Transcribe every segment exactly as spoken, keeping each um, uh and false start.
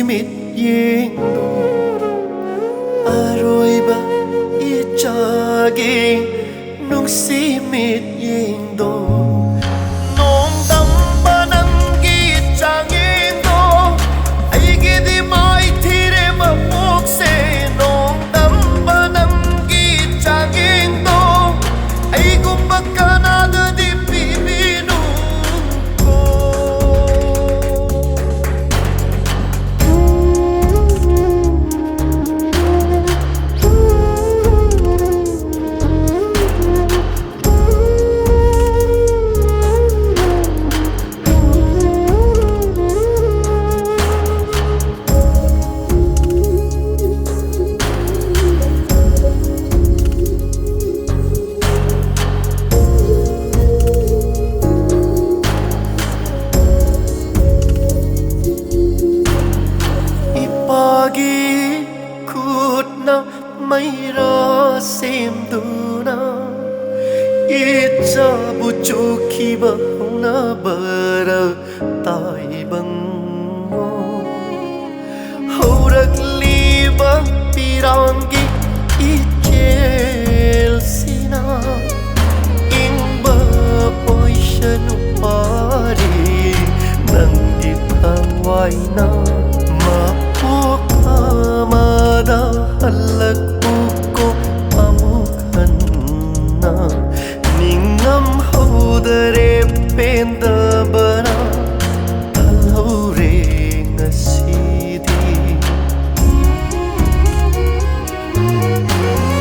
ꯃꯤꯠꯌꯦꯡꯗꯣ, ꯑꯔꯣꯏꯕ ꯏꯆꯥꯒꯤ ꯅꯨꯡꯁꯤ ꯃꯤꯠꯌꯦꯡꯗꯣ, ꯅꯣꯡꯗꯝꯕ ꯅꯪꯒꯤ ꯆꯥꯡꯌꯦꯡꯗꯣ, ꯑꯩꯒꯤꯗꯤ ꯃꯥꯏꯊꯤꯔꯦ ꯃꯄꯣꯛꯁꯦ, ꯅꯣꯡꯗꯝꯕ ꯅꯪꯒꯤ ꯆꯥꯡꯌꯦꯡꯗꯣ, ꯑꯩꯒꯨꯝꯕ ꯀꯅꯥꯗꯗꯤ ꯄꯤꯕꯤꯅꯨ꯫ ꯏꯄꯥꯒꯤ ꯈꯨꯠꯅ ꯃꯩꯔꯥ ꯁꯦꯝꯗꯨꯅ ꯏꯆꯥꯕꯨ ꯆꯨꯈꯤꯕ ꯍꯧꯅꯕꯔ ꯇꯥꯏꯕꯪꯉꯣ꯫ ꯍꯧꯔꯛꯂꯤꯕ ꯄꯤꯔꯥꯡꯒꯤ ꯏꯆꯦꯜꯁꯤꯅ ꯏꯪꯕ ꯑꯣꯏꯁꯅꯨ ꯄꯥꯔꯤ ꯅꯪꯒꯤ ꯊꯋꯥꯏꯅ꯫ ꯃꯄꯣꯛ ꯑꯃꯗ ꯍꯜꯂꯛꯎꯀꯣ ꯑꯃꯨꯛ ꯍꯟꯅ꯫ ꯅꯤꯡꯉꯝ ꯍꯧꯗꯔꯦ ꯄꯦꯟꯗꯕꯅ ꯍꯜꯍꯧꯔꯦ ꯉꯁꯤꯗꯤ꯫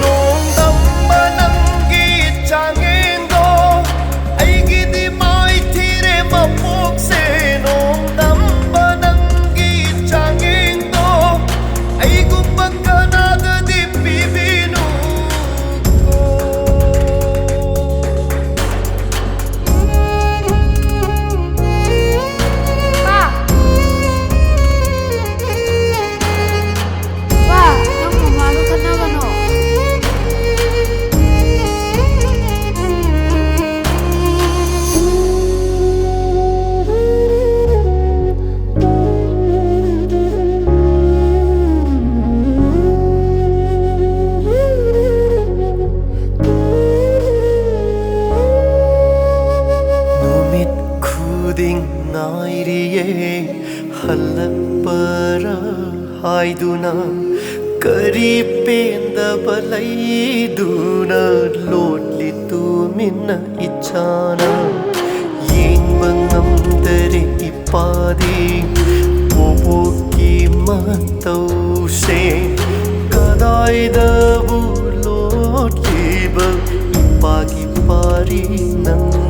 ꯅꯣꯡꯗꯝꯕ ꯅꯪꯒꯤ ꯆꯥꯡꯌꯦꯡꯗꯣ, ꯑꯩꯒꯤꯗꯤ ꯃꯥꯏꯊꯤꯔꯦ ꯃꯄꯣꯛꯁꯦ꯫ ꯅꯣꯡꯗꯝꯕ ꯅꯪꯒꯤ ꯆꯥꯡꯌꯦꯡꯗꯣ, ꯑꯩꯒꯨꯝꯕ ꯀꯅꯥꯗꯗꯤ ꯄꯤ ꯄꯔ ꯍꯥꯏꯗꯨꯅ, ꯀꯔꯤ ꯄꯦꯟꯗꯕ ꯂꯩꯗꯨꯅ ꯂꯣꯠꯂꯤ ꯇꯨꯃꯤꯟꯅ ꯏꯆꯥꯅ? ꯌꯦꯡꯕ ꯉꯝꯗꯔꯦ ꯏꯄꯥꯗꯤ ꯕꯣꯕꯣꯛꯀꯤ ꯃꯇꯧꯁꯦ꯫ ꯀꯗꯥꯏꯗꯕꯨ ꯂꯣꯠꯂꯤꯕ ꯏꯄꯥꯒꯤ ꯄꯥꯔꯤ ꯅꯪ?